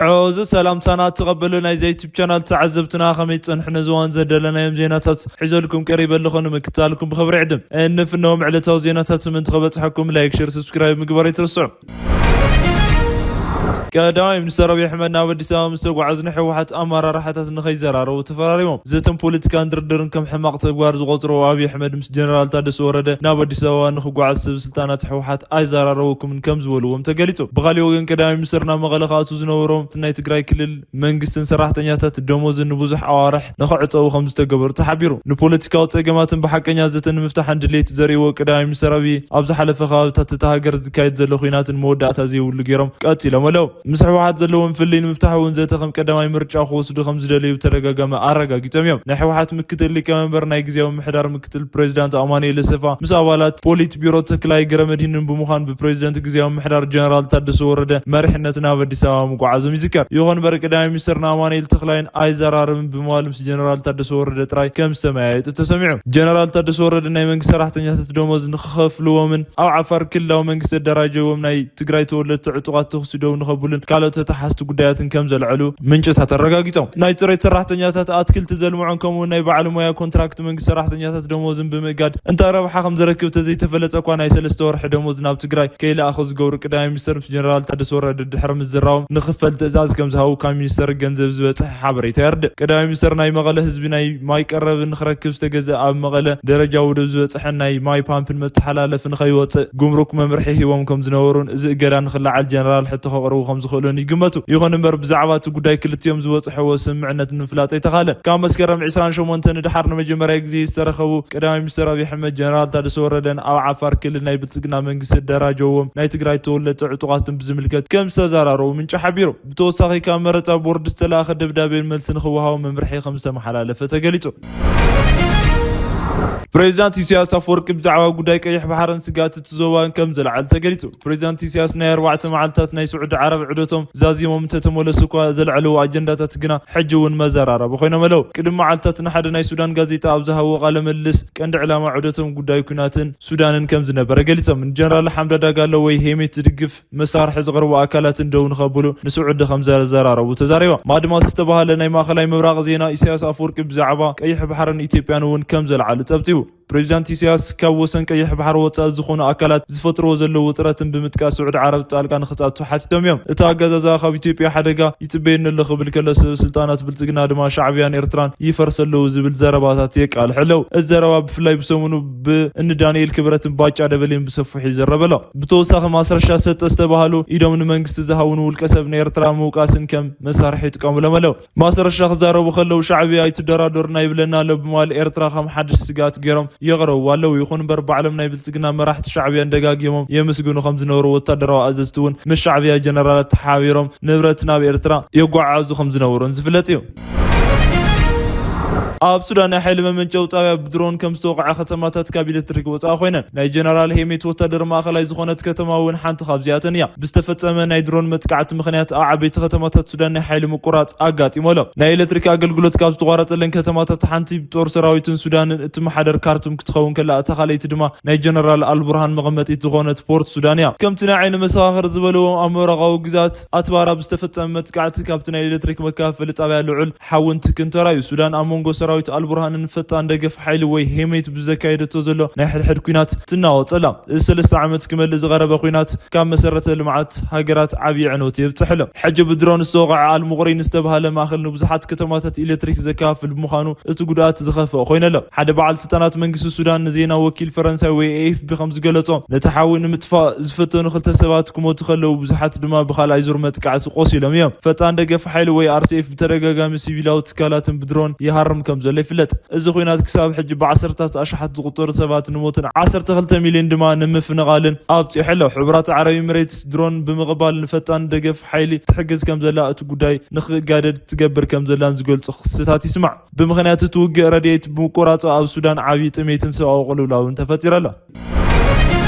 ዐወዚ ሰላምታና ተቐበሉ። ናይዚ ዩቱብ ቻናል ተዓዘብትና ከመይ ትጸንሑ? ነዚ እዋን ዘደለናዮም ዜናታት ሒዘልኩም ቀሪበ ኣለኹ። ንምክትታልኩም ብኽብሪ ዕድም እንፍነዎም ዕለታዊ ዜናታት ምእንቲ ከበጽሐኩም ላይክ፣ ሸር፣ ሰብስክራይብ ምግባር ኣይትረስዑ። ቀዳማይ ሚኒስተር ኣብይ ኣሕመድ ናብ ኣዲስ ኣበባ ምስ ተጓዓዙ ናይ ህወሓት ኣመራርሓታት ንኸይዘራረቡ ተፈራሪሞም። ዘተን ፖለቲካን ድርድርን ከም ሕማቕ ተግባር ዝቖጽርዎ ኣብይ ኣሕመድ ምስ ጀነራል ታደሰ ወረደ ናብ ኣዲስ ኣበባ ንኽጓዓዝ ሰብ ስልጣናት ህወሓት ኣይዘራረበኩምን ከም ዝበልዎም ተገሊጹ። ብኻሊእ ወገን ቀዳማይ ሚኒስተር ናብ መቐለ ክኣትዉ ዝነበሮም ናይ ትግራይ ክልል መንግስትን ሰራሕተኛታት ደሞዝን ንብዙሕ ኣዋርሕ ንኽዕጸዉ ከም ዝተገበሩ ተሓቢሩ። ንፖለቲካዊ ጸገማትን ብሓቀኛ ዘተ ንምፍታሕን ድሌት ዘርእዎ ቀዳማይ ሚኒስተር ኣብይ ኣብ ዝሓለፈ ከባብታት እታ ሃገር ዝካየድ ዘሎ ኲናትን መወዳእታ ዘይብሉ ገይሮም ቀጺሎም ኣለዉ። ምስ ህወሓት ዘለዎም ፍልልይ ንምፍታሕ እውን ዘተ ከም ቀዳማይ ምርጫ ክወስዱ ከም ዝደለዩ ብተደጋጋሚ ኣረጋጊጾም እዮም። ናይ ህወሓት ምክትል ሊቀመንበር ናይ ግዜያዊ ምሕዳር ምክትል ፕሬዚዳንት ኣማኑኤል ኣሰፋ ምስ ኣባላት ፖሊት ቢሮ ተክላይ ገረመድህንን ብምዃን ብፕሬዚደንት ግዜያዊ ምሕዳር ጀነራል ታደሰ ወረደ መሪሕነት ናብ ኣዲስ ኣበባ ምጉዓዞም ይዝከር። ይኹን እምበር ቀዳማይ ሚኒስተር ንኣማኑኤል ተክላይን ኣይዘራረብን ብምባል ምስ ጀነራል ታደሰ ወረደ ጥራይ ከም ዝተመያየጡ ተሰሚዑ። ጀነራል ታደሰ ወረደ ናይ መንግስቲ ሰራሕተኛታት ደሞዝ ንክኸፍልዎምን ኣብ ዓፋር ክልላዊ መንግስቲ ኣደራጀዎም ናይ ትግራይ ተወለድቲ ዕጡቓት ተኹሲ ደው ንኸብሉን ካልኦት ተተሓዝቲ ጉዳያትን ከም ዘልዐሉ ምንጭታት ኣረጋጊጾም። ናይ ጽሬት ሰራሕተኛታት፣ ኣትክልቲ ዘልምዑን ከምኡ እውን ናይ በዓል ሞያ ኮንትራክት መንግስቲ ሰራሕተኛታት ደሞዝን ብምእጋድ እንታይ ረብሓ ከም ዘረክብ ተዘይተፈለጠ እኳ ናይ ሰለስተ ወርሒ ደሞዝ ናብ ትግራይ ከይለኣኹ ዝገብሩ ቀዳማይ ሚኒስተር ምስ ጀነራል ታደሰ ወረደ ድሕሪ ምዝራቦም ንኽፈል ትእዛዝ ከም ዝሃቡ ካብ ሚኒስተር ገንዘብ ዝበጽሐ ሓበሬታ የርድእ። ቀዳማይ ሚኒስተር ናይ መቐለ ህዝቢ ናይ ማይ ቀረብ ንኽረክብ ዝተገዘ ኣብ መቐለ ደረጃ ውድብ ዝበጽሐን ናይ ማይ ፓምፕን መተሓላለፍን ንኸይወጽእ ጉምሩክ መምርሒ ሂቦም ከም ዝነበሩን እዚ እገዳ ንኽለዓል ጀነራል ሕቶ ከቕርቡ ከም ዝኽእሉን ይግመቱ። ይኹን እምበር ብዛዕባ እቲ ጉዳይ ክልቲኦም ዝበጽሕዎ ስምምዕነት ንምፍላጥ ኣይተኻእለን። ካብ መስከረም ዕስራን ሸሞንተ ንደሓር ንመጀመርያ ግዜ ዝተረኸቡ ቀዳማይ ሚኒስተር ኣብይ ኣሕመድ ጀነራል ታደሰ ወረደን ኣብ ዓፋር ክልል ናይ ብልጽግና መንግስቲ ኣደራጀዎም ናይ ትግራይ ተወለድቲ ዕጡቓትን ብዝምልከት ከም ዝተዘራረቡ ምንጪ ሓቢሩ። ብተወሳኺ ካብ መረጻ ቦርድ ዝተላእኸ ደብዳቤን መልሲ ንኽወሃቦ መምርሒ ከም ዝተመሓላለፈ ተገሊጹ። ፕሬዚዳንት ኢሳያስ ኣፈወርቂ ብዛዕባ ጉዳይ ቀይሕ ባሕርን ስግኣት እቲ ዞባን ከም ዘልዓለ ተገሊጹ። ፕሬዚዳንት ኢሳያስ ናይ ኣርባዕተ መዓልታት ናይ ስዑዲ ዓረብ ዑደቶም ዛዚሞም እንተተመለሱ እኳ ዘልዐልዎ ኣጀንዳታት ግና ሕጂ እውን መዘራረቢ ኮይኖም ኣለዉ። ቅድሚ መዓልታት ንሓደ ናይ ሱዳን ጋዜጣ ኣብ ዝሃብዎ ቃለ ምልልስ ቀንዲ ዕላማ ዑደቶም ጉዳይ ኲናትን ሱዳንን ከም ዝነበረ ገሊጾም። ንጀነራል ሓምዳ ዳጋሎ ወይ ሄሜት ዝድግፍ መሳርሒ ዘቕርቡ ኣካላትን ደው ንኸብሉ ንስዑዲ ከም ዘዘራረቡ ተዛሪቦም። ማድማስ ዝተባህለ ናይ ማእኸላይ ምብራቕ ዜና ኢሳያስ ኣፈወርቂ ብዛዕባ ቀይሕ ባሕርን ኢትዮጵያን እውን ከም ዘልዓሉ ጸብጺቡ። ፕሬዚዳንት ኢሳያስ ካብ ወሰን ቀይሕ ባሕሪ ወጻኢ ዝኾኑ ኣካላት ዝፈጥርዎ ዘለዉ ውጥረትን ብምጥቃስ ስዑዲ ዓረብ ጣልቃ ንኽትኣቱ ሓቲቶም እዮም። እቲ ኣገዛዝኣ ካብ ኢትዮጵያ ሓደጋ ይጽበየኒ ኣሎ ክብል ከሎ ሰብ ስልጣናት ብልጽግና ድማ ሻዕብያን ኤርትራን ይፈርሱ ኣለዉ ዝብል ዘረባታት የቃልሑ ኣለዉ። እዚ ዘረባ ብፍላይ ብሰሙኑ ብእኒ ዳንኤል ክብረትን ባጫ ደበሌን ብሰፊሑ ይዝረብ ኣሎ። ብተወሳኺ ማስረሻ ሰጠ ዝተባህሉ ኢዶም ንመንግስቲ ዝሃቡ ንውልቀ ሰብ ንኤርትራ ምውቃስን ከም መሳርሒ ይጥቀሙሎም ኣለዉ። ማስረሻ ክዛረቡ ከለዉ ሻዕብያ ኣይትደራደሩና ይብለና ኣሎ ብምባል ኤርትራ ከም ሓድሽ ስግኣት ገይሮም የቕረብዋ ኣለዉ። ይኹን እምበር ባዕሎም ናይ ብልጽግና መራሕቲ ሻዕብያን ደጋጊሞም የመስግኑ ከም ዝነበሩ ወታደራዊ ኣዘዝቲ እውን ምስ ሻዕብያ ጀነራላት ተሓባቢሮም ንብረት ናብ ኤርትራ የጓዓዕዙ ከም ዝነበሩን ዝፍለጥ እዩ። ኣብ ሱዳን ናይ ሓይሊ መመንጨዊ ጣብያ ብድሮን ከም ዝተወቕዐ ከተማታት ካብ ኤሌክትሪክ ወጻኢ ኮይነን። ናይ ጀነራል ሄሜት ወታደር ማእኸላይ ዝኾነት ከተማ እውን ሓንቲ ካብዚኣተን እያ። ብዝተፈጸመ ናይ ድሮን መጥቃዕቲ ምኽንያት ኣብ ዓበይቲ ከተማታት ሱዳን ናይ ሓይሊ ምቁራጽ ኣጋጢሙ ኣሎ። ናይ ኤሌክትሪክ ኣገልግሎት ካብ ዝተቋረጸለን ከተማታት ሓንቲ ብጦር ሰራዊትን ሱዳንን እትመሓደር ካርቱም ክትኸውን ከላ፣ እታ ካልኣይቲ ድማ ናይ ጀነራል ኣልቡርሃን መቐመጢት ዝኾነት ፖርት ሱዳን እያ። ከምቲ ናይ ዓይኒ መሰኻኽር ዝበልዎም፣ ኣብ ምብራቓዊ ግዛት ኣትባራ ብዝተፈጸመ መጥቃዕቲ ካብቲ ናይ ኤሌክትሪክ መከፋፈሊ ጣብያ ልዑል ሓውን ትክን ተራእዩ። ሱዳን ኣብ መንጎ ሰራዊት ኣልቡርሃንን ፈጣን ደገፍ ሓይሊ ወይ ሄሜት ብዘካየደቶ ዘሎ ናይ ሕድሕድ ኲናት ትናወጽ ኣላ። እዚ ሰለስተ ዓመት ክመልእ ዝቐረበ ኲናት ካብ መሰረተ ልምዓት ሃገራት ዓብዪ ዕንወት የብጽሕ ኣሎ። ሕጂ ብድሮን ዝተወቕዐ ኣልሙቕሪን ዝተባህለ ማእኸል ንብዙሓት ከተማታት ኤሌክትሪክ ዘከፋፍል ብምዃኑ እቲ ጉድኣት ዝኸፍአ ኮይኑ ኣሎ። ሓደ በዓል ስልጣናት መንግስቲ ሱዳን ንዜና ወኪል ፈረንሳይ ወይ ኤ ኤፍ ፒ ከም ዝገለጾ፣ ነቲ ሓዊ ንምጥፋእ ዝፈተኑ ክልተ ሰባት ክሞቱ ከለዉ ብዙሓት ድማ ብኻልኣይ ዙር መጥቃዕቲ ቆሲሎም እዮም። ፈጣን ደገፍ ሓይሊ ወይ ኣር ሲ ኤፍ ብተደጋጋሚ ሲቪላዊ ትካላትን ብድሮን ይሃርም ከም ዘሎ ይፍለጥ። እዚ ኲናት ክሳብ ሕጂ ብዓሰርታት ኣሽሓት ዝቑጸሩ ሰባት ንሞትን ዓሰርተ ክልተ ሚልዮን ድማ ንምፍንቓልን ኣብጺሑ ኣሎ። ሕቡራት ዓረብ ኤምሬትስ ድሮን ብምቕባል ንፈጣን ደገፍ ሓይሊ ትሕግዝ ከም ዘላ እቲ ጉዳይ ንኽጋደድ ትገብር ከም ዘላን ዝገልጹ ክስታት ይስማዕ። ብምኽንያት እቲ ውግእ ረድኤት ብምቁራጹ ኣብ ሱዳን ዓብዪ ጥሜትን ሰብኣዊ ቅልውላውን ተፈጢሩ ኣሎ።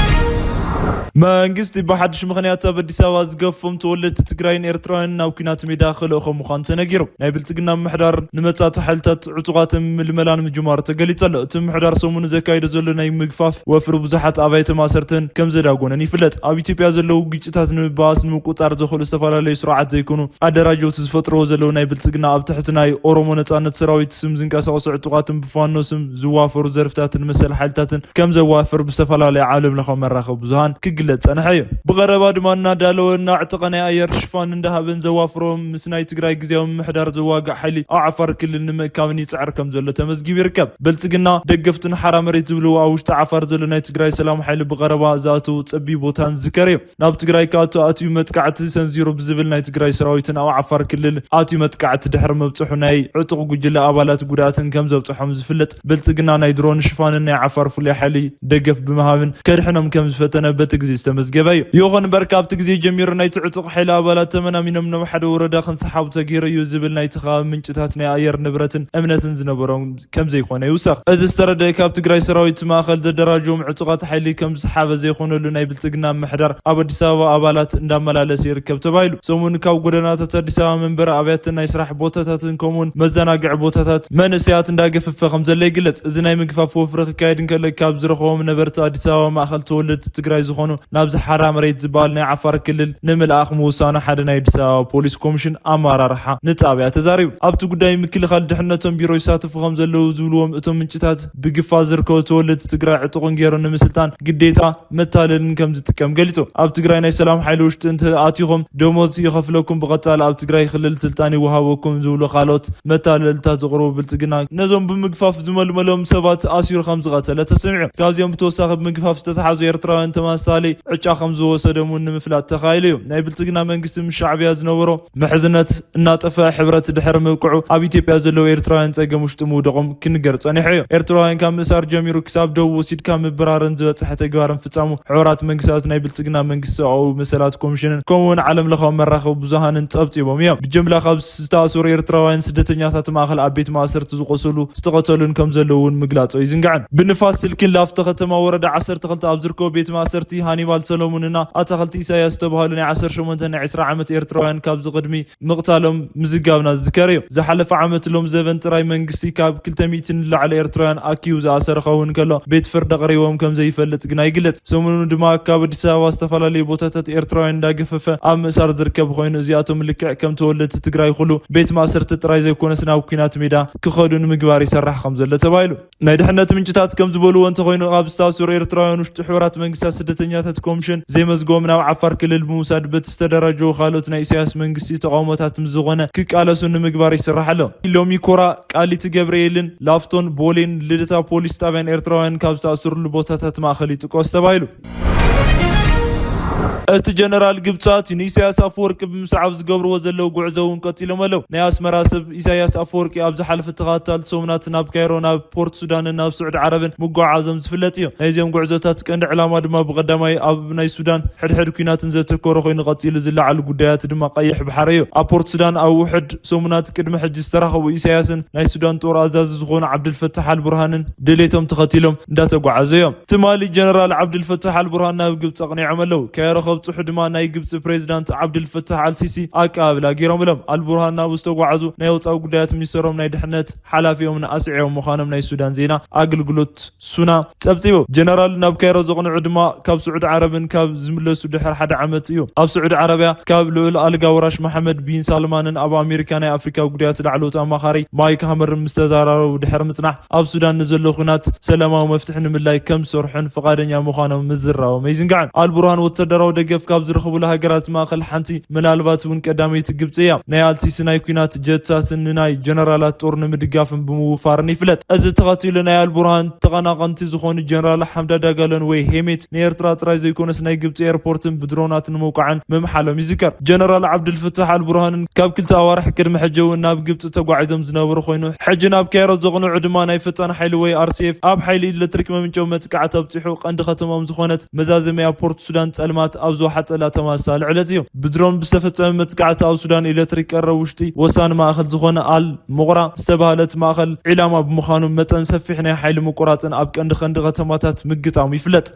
መንግስቲ ብሓድሽ ምኽንያት ኣብ ኣዲስ ኣበባ ዝገፎም ተወለድቲ ትግራይን ኤርትራውያን ናብ ኲናት ሜዳ ክልእኾም ምዃኑ ተነጊሩ። ናይ ብልጽግና ምምሕዳር ንመጻእቲ ሓይልታት ዕጡቓትን ምልመላን ምጅማሩ ተገሊጹ ኣሎ። እቲ ምምሕዳር ሰሙኑ ዘካይዶ ዘሎ ናይ ምግፋፍ ወፍሪ ብዙሓት ኣብያተ ማእሰርትን ከም ዘዳጎነን ይፍለጥ። ኣብ ኢትዮጵያ ዘለዉ ግጭታት ንምብኣስ ንምቁጻር ዘኽእሉ ዝተፈላለዩ ስርዓት ዘይኮኑ ኣደራጀውቲ ዝፈጥርዎ ዘለዉ ናይ ብልጽግና ኣብ ትሕቲ ናይ ኦሮሞ ነጻነት ሰራዊት ስም ዝንቀሳቐሱ ዕጡቓትን ብፋኖ ስም ዝዋፈሩ ዘርፍታትን መሰል ሓይልታትን ከም ዘዋፍር ብዝተፈላለዩ ዓለም ለኻዊ መራኸቢ ብዙሃን ክግለጽ ጸንሐ እዩ። ብቐረባ ድማ እናዳለወ እናዕጠቐ ናይ ኣየር ሽፋን እንዳሃበን ዘዋፍሮም ምስ ናይ ትግራይ ግዜያዊ ምምሕዳር ዘዋግእ ሓይሊ ኣብ ዓፋር ክልል ንምእካብን ይጽዕር ከም ዘሎ ተመዝጊቡ ይርከብ። ብልጽግና ደገፍትን ሓራ መሬት ዝብልዎ ኣብ ውሽጢ ዓፋር ዘሎ ናይ ትግራይ ሰላም ሓይሊ ብቐረባ ዝኣተዉ ጸቢብ ቦታን ዝዝከር እዩ። ናብ ትግራይ ክኣቱ ኣትዩ መጥቃዕቲ ሰንዚሩ ብዝብል ናይ ትግራይ ሰራዊትን ኣብ ዓፋር ክልል ኣትዩ መጥቃዕቲ ድሕሪ መብፅሑ ናይ ዕጡቕ ጉጅለ ኣባላት ጉድኣትን ከም ዘብፅሖም ዝፍለጥ ብልጽግና ናይ ድሮን ሽፋንን ናይ ዓፋር ፍሉይ ሓይሊ ደገፍ ብምሃብን ከድሕኖም ከም ዝፈተነ በቲ ግዜ ዝተመዝገበ እዩ። ይኹን እምበር ካብቲ ግዜ ጀሚሩ ናይቲ ዕጡቕ ሓይሊ ኣባላት ተመናሚኖም ናብ ሓደ ወረዳ ክንሰሓቡ ተገይሩ እዩ ዝብል ናይቲ ከባቢ ምንጭታት ናይ ኣየር ንብረትን እምነትን ዝነበሮም ከም ዘይኮነ ይውሰኽ። እዚ ዝተረደአ ካብ ትግራይ ሰራዊት ማእኸል ዘደራጀዎም ዕጡቓት ሓይሊ ከም ዝሰሓበ ዘይኮነሉ ናይ ብልጽግና ምምሕዳር ኣብ ኣዲስ ኣበባ ኣባላት እንዳመላለሰ ይርከብ ተባሂሉ። ሰሙን ካብ ጎደናታት ኣዲስ ኣበባ መንበሪ ኣብያትን ናይ ስራሕ ቦታታትን ከምኡውን መዘናግዒ ቦታታት መንእሰያት እንዳገፈፈ ከም ዘሎ ይግለጽ። እዚ ናይ ምግፋፍ ወፍሪ ክካየድ እንከሎ ካብ ዝረኸቦም ነበርቲ ኣዲስ ኣበባ ማእኸል ተወለድቲ ትግራይ ዝኾኑ ናብዚ ሓራ መሬት ዝበሃል ናይ ዓፋር ክልል ንምልኣኽ ምውሳኑ ሓደ ናይ ኣዲስ ኣበባ ፖሊስ ኮሚሽን ኣመራርሓ ንጣብያ ተዛሪቡ። ኣብቲ ጉዳይ ምክልኻል ድሕነቶም ቢሮ ይሳተፉ ከም ዘለዉ ዝብልዎም እቶም ምንጭታት ብግፋ ዝርከቡ ተወለድቲ ትግራይ ዕጡቕን ገይሩ ንምስልጣን ግዴታ መታለልን ከም ዝጥቀም ገሊጹ። ኣብ ትግራይ ናይ ሰላም ሓይሊ ውሽጢ እንተ ኣቲኹም ደሞዝ ይኸፍለኩም፣ ብቐጻሊ ኣብ ትግራይ ክልል ስልጣን ይወሃበኩም ዝብሉ ካልኦት መታለልታት ዘቕርቡ ብልጽግና ነዞም ብምግፋፍ ዝመልመሎም ሰባት ኣሲሩ ከም ዝቐተለ ተሰሚዑ። ካብዚኦም ብተወሳኺ ብምግፋፍ ዝተተሓዙ ኤርትራውያን ተመሳሳሊ ዕጫ ከም ዝወሰዶም እውን ንምፍላጥ ተኻኢሉ እዩ። ናይ ብልጽግና መንግስቲ ምስ ሻዕብያ ዝነበሮ ምሕዝነት እናጠፍአ ሕብረት ድሕሪ ምብቅዑ ኣብ ኢትዮጵያ ዘለዉ ኤርትራውያን ጸገም ውሽጢ ምውደቖም ክንገር ጸኒሑ እዩ። ኤርትራውያን ካብ ምእሳር ጀሚሩ ክሳብ ደቡብ ወሲድካ ምብራርን ዝበጽሐ ተግባርን ፍጻሙ ሕቡራት መንግስታት ናይ ብልጽግና መንግስቲ ሰብኣዊ መሰላት ኮሚሽንን ከምኡውን ዓለም ለኻዊ መራኸቢ ብዙሃንን ጸብጺቦም እዮም። ብጀምላ ካብ ዝተኣሰሩ ኤርትራውያን ስደተኛታት ማእኸል ኣብ ቤት ማእሰርቲ ዝቆሰሉ ዝተቐተሉን ከም ዘለዉ እውን ምግላጹ ኣይዝንጋዕን። ብንፋስ ስልኪ ላፍቶ ከተማ ወረዳ ዓሰርተ ክልተ ኣብ ዝርከቡ ቤት ማእሰርቲ ሃኒባል ሰሎሙንና ኣታኽልቲ ኢሳያስ ዝተባሃሉ ናይ ዓሰርተ ሸሞንተ ናይ ዕስራ ዓመት ኤርትራውያን ካብዚ ቅድሚ ምቕታሎም ምዝጋብና ዝዝከር እዩ። ዝሓለፈ ዓመት ሎም ዘበን ጥራይ መንግስቲ ካብ ክልተ ሚእቲ ንላዕሊ ኤርትራውያን ኣኪቡ ዝኣሰረ ክኸውን ከሎ ቤት ፍርዲ ኣቕሪቦም ከም ዘይፈልጥ ግና ይግለጽ። ሰሙኑ ድማ ካብ ኣዲስ ኣበባ ዝተፈላለዩ ቦታታት ኤርትራውያን እንዳገፈፈ ኣብ ምእሳር ዝርከብ ኮይኑ እዚኣቶም ልክዕ ከም ተወለድቲ ትግራይ ኩሉ ቤት ማእሰርቲ ጥራይ ዘይኮነስ ናብ ኲናት ሜዳ ክኸዱ ንምግባር ይሰራሕ ከም ዘሎ ተባሂሉ። ናይ ድሕነት ምንጭታት ከም ዝበልዎ እንተኾይኑ ኣብ ዝተኣሰሩ ኤርትራውያን ውሽጢ ሕቡራት መንግስታት ስደተኛታት ኮሚሽን ዘይመዝገቦም ናብ ዓፋር ክልል ብምውሳድ በቲ ዝተደራጀው ካልኦት ናይ ኢሳያስ መንግስቲ ተቃውሞታት ምስ ዝኾነ ክቃለሱ ንምግባር ይስራሕ ኣሎ። ሎሚ ኮራ፣ ቃሊቲ ገብርኤልን ላፍቶን ቦሌን ልደታ ፖሊስ ጣብያን ኤርትራውያን ካብ ዝተኣሰሩሉ ቦታታት ማእኸል ይጥቀስ ተባሂሉ። እቲ ጀነራል ግብጻት ንኢሳያስ ኣፈወርቂ ብምስዓብ ዝገብርዎ ዘለዉ ጉዕዞ እውን ቀጺሎም ኣለዉ። ናይ ኣስመራ ሰብ ኢሳያስ ኣፈወርቂ ኣብ ዝሓለፈ ተኸታተልቲ ሰሙናት ናብ ካይሮ፣ ናብ ፖርት ሱዳንን ናብ ስዑዲ ዓረብን ምጓዓዞም ዝፍለጥ እዩ። ናይዚኦም ጉዕዞታት ቀንዲ ዕላማ ድማ ብቐዳማይ ኣብ ናይ ሱዳን ሕድሕድ ኲናትን ዘተኮረ ኮይኑ ቀጺሉ ዝለዓሉ ጉዳያት ድማ ቀይሕ ባሕሪ እዩ። ኣብ ፖርት ሱዳን ኣብ ውሕድ ሰሙናት ቅድሚ ሕጂ ዝተራኸቡ ኢሳያስን ናይ ሱዳን ጦር ኣዛዚ ዝኾኑ ዓብደልፈታሕ ኣልቡርሃንን ድሌቶም ተኸቲሎም እንዳተጓዓዙ እዮም። ትማሊ ጀነራል ዓብደልፈታሕ ኣልቡርሃን ናብ ግብፂ ኣቕኒዖም ኣለዉ። ካይሮ ከብፅሑ ድማ ናይ ግብፂ ፕሬዚዳንት ዓብደልፈታሕ ኣልሲሲ ኣቀባብላ ገይሮምሎም። ኣልቡርሃን ናብኡ ዝተጓዓዙ ናይ ወፃኢ ጉዳያት ሚኒስተሮም ናይ ድሕነት ሓላፊኦምን ኣስዒቦም ምዃኖም ናይ ሱዳን ዜና ኣገልግሎት ሱና ጸብጺቡ። ጀነራል ናብ ካይሮ ዘቕንዑ ድማ ካብ ስዑዲ ዓረብን ካብ ዝምለሱ ድሕሪ ሓደ ዓመት እዩ። ኣብ ስዑዲ ዓረብያ ካብ ልዑል ኣልጋ ወራሽ መሓመድ ቢን ሳልማንን ኣብ ኣሜሪካ ናይ ኣፍሪካ ጉዳያት ላዕለዎት ኣማኻሪ ማይክ ሃመርን ምስ ተዘራረቡ ድሕሪ ምጽናሕ ኣብ ሱዳን ንዘሎ ኹናት ሰላማዊ መፍትሒ ንምድላይ ከም ዝሰርሑን ፍቓደኛ ምዃኖም ምዝራቦም ኣይዝንጋዕን። ኣልቡርሃን ወታደራዊ ደገፍ ካብ ዝረኽቡላ ሃገራት ማእኸል ሓንቲ ምናልባት እውን ቀዳመይቲ ግብፂ እያ። ናይ ኣልሲሲ ናይ ኲናት ጀትታትን ንናይ ጀነራላት ጦር ንምድጋፍን ብምውፋርን ይፍለጥ። እዚ ተኸቲሉ ናይ ኣልቡርሃን ተቐናቐንቲ ዝኾኑ ጀነራል ሓምዳ ዳጋሎን ወይ ሄሜት ንኤርትራ ጥራይ ዘይኮነስ ናይ ግብፂ ኤርፖርትን ብድሮናት ንምውቃዕን ምምሓሎም ይዝከር። ጀነራል ዓብዱልፍታሕ ኣልቡርሃንን ካብ ክልተ ኣዋርሕ ቅድሚ ሕጂ እውን ናብ ግብፂ ተጓዒዞም ዝነበሩ ኮይኑ ሕጂ ናብ ካይሮ ዘቕንዑ ድማ ናይ ፈጣን ሓይሊ ወይ ኣርሲኤፍ ኣብ ሓይሊ ኤሌክትሪክ መምንጨዊ መጥቃዕቲ ኣብፂሑ ቀንዲ ከተሞም ዝኾነት መዛዘሚያ ፖርት ሱዳን ጸልማት ኣብ ዝወሓጠላ ተመሳሳሊ ዕለት እዩ። ብድሮን ብዝተፈጸመ መጥቃዕቲ ኣብ ሱዳን ኤሌክትሪክ ቀረብ ውሽጢ ወሳኒ ማእኸል ዝኾነ ኣል ሙቕራ ዝተባህለት ማእኸል ዒላማ ብምዃኑ መጠን ሰፊሕ ናይ ሓይሊ ምቁራጽን ኣብ ቀንዲ ቀንዲ ከተማታት ምግጣሙ ይፍለጥ።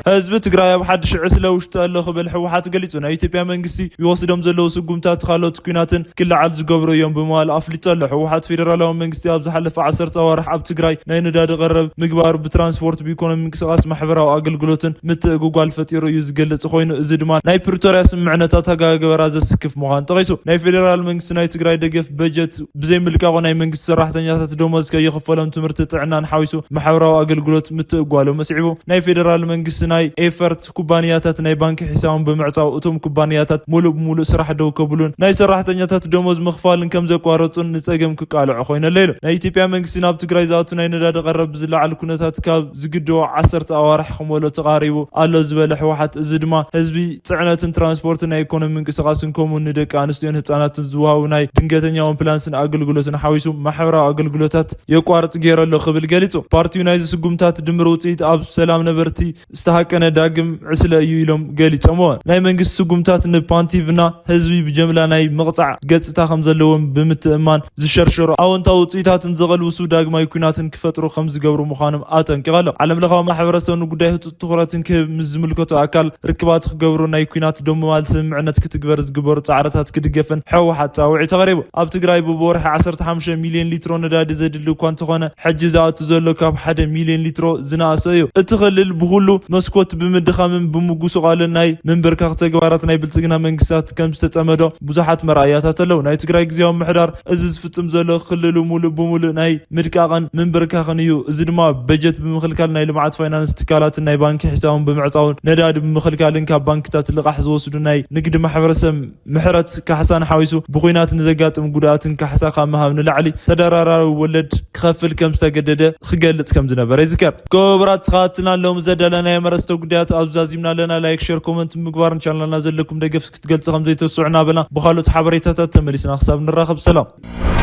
ህዝቢ ትግራይ ኣብ ሓድሽ ዕስለ ውሽጢ ኣሎ ክብል ህወሓት ገሊጹ። ናይ ኢትዮጵያ መንግስቲ ይወስዶም ዘለዉ ስጉምታት ካልኦት ኲናትን ክለዓል ዝገብሩ እዮም ብምባል ኣፍሊጡ ኣሎ። ህወሓት ፌደራላዊ መንግስቲ ኣብ ዝሓለፈ ዓሰርተ ኣዋርሕ ኣብ ትግራይ ናይ ነዳዲ ቀረብ ምግባሩ ብትራንስፖርት፣ ብኢኮኖሚ ምንቅስቃስ፣ ማሕበራዊ ኣገልግሎትን ምትእጉጓል ፈጢሩ እዩ ዝገልጽ ኮይኑ፣ እዚ ድማ ናይ ፕሪቶርያ ስምምዕነት ኣተገባብራ ዘስክፍ ምዃኑ ጠቒሱ። ናይ ፌደራል መንግስቲ ናይ ትግራይ ደገፍ በጀት ብዘይምልቃቑ ናይ መንግስቲ ሰራሕተኛታት ደሞዝ ከይኽፈሎም ትምህርቲ፣ ጥዕናን ሓዊሱ ማሕበራዊ ኣገልግሎት ምትእጓሎም ኣስዒቡ። ናይ ፌደራል መንግስቲ ናይ ኤፈርት ኩባንያታት ናይ ባንኪ ሒሳቦም ብምዕጻው እቶም ኩባንያታት ሙሉእ ብሙሉእ ስራሕ ደው ከብሉን ናይ ሰራሕተኛታት ደሞዝ ምኽፋልን ከም ዘቋረጹን ንጸገም ክቃልዖ ኮይነለ ኢሉ። ናይ ኢትዮጵያ መንግስቲ ናብ ትግራይ ዝኣቱ ናይ ነዳዲ ቀረብ ብዝለዓል ኩነታት ካብ ዝግድቦ ዓሰርተ ኣዋርሕ ክመሎ ተቓሪቡ ኣሎ ዝበለ ህወሓት፣ እዚ ድማ ህዝቢ ጽዕነትን ትራንስፖርትን ናይ ኢኮኖሚ ምንቅስቃስን ከምኡ ንደቂ ኣንስትዮን ህጻናትን ዝወሃቡ ናይ ድንገተኛ ኣምቡላንስን ኣገልግሎትን ሓዊሱ ማሕበራዊ ኣገልግሎታት የቋርጽ ገይሩ ኣሎ ክብል ገሊጹ። ፓርቲው ናይዚ ስጉምታት ድምር ውጽኢት ኣብ ሰላም ነበርቲ ዝተሃቀነ ዳግም ዕስለ እዩ ኢሎም ገሊጾምዎ። ናይ መንግስቲ ስጉምታት ንፓንቲቭና ህዝቢ ብጀምላ ናይ ምቕጻዕ ገጽታ ከም ዘለዎም ብምትእማን ዝሸርሸሩ ኣወንታዊ ውጽኢታትን ዘቐልብሱ ዳግማይ ኲናትን ክፈጥሩ ከም ዝገብሩ ምዃኖም ኣጠንቂቖም። ዓለም ለኻዊ ማሕበረሰብ ንጉዳይ ህጹጽ ትኹረትን ክህብ ምስ ዝምልከቶ ኣካል ርክባት ክገብሩ ናይ ኲናት ደው ምባል ስምምዕነት ክትግበር ዝግበሩ ጻዕርታት ክድገፍን ህወሓት ጻውዒት ኣቕሪቡ። ኣብ ትግራይ ብወርሒ ዓሰርተ ሓሙሽተ ሚልዮን ሊትሮ ነዳዲ ዘድሊ እኳ እንተኾነ፣ ሕጂ ዝኣቱ ዘሎ ካብ ሓደ ሚልዮን ሊትሮ ዝነኣሰ እዩ። እቲ ክልል ብኹሉ መስኮት ብምድኻምን ብምጉስቋልን ናይ ምንብርካኽ ተግባራት ናይ ብልጽግና መንግስታት ከም ዝተጸመዶ ብዙሓት መርኣያታት ኣለዉ። ናይ ትግራይ ግዝያዊ ምሕዳር እዚ ዝፍጽም ዘሎ ክልሉ ሙሉእ ብሙሉእ ናይ ምድቃቕን ምንብርካኽን እዩ። እዚ ድማ በጀት ብምኽልካል፣ ናይ ልምዓት ፋይናንስ ትካላትን ናይ ባንኪ ሒሳቦም ብምዕጻውን ነዳዲ ብምኽልካልን ካብ ባንክታት ልቓሕ ዝወስዱ ናይ ንግዲ ማሕበረሰብ ምሕረት ካሕሳን ሓዊሱ ብኹናት ንዘጋጥም ጉድኣትን ካሕሳ ካብ ምሃብ ንላዕሊ ተደራራቢ ወለድ ክኸፍል ከም ዝተገደደ ክገልጽ ከም ዝነበረ ይዝከር። ክቡራት ተኸታተልትና፣ ሎሚ ዘዳለናዮ መረስተ ጉዳያት ኣብዚ ዛዚምና ኣለና። ላይክ፣ ሼር፣ ኮመንት ምግባርን ቻናልና ዘለኩም ደገፍ ክትገልጹ ከም ዘይትርስዑ እናበልና ብኻልኦት ሓበሬታታት ተመሊስና ክሳብ ንራኸብ ሰላም።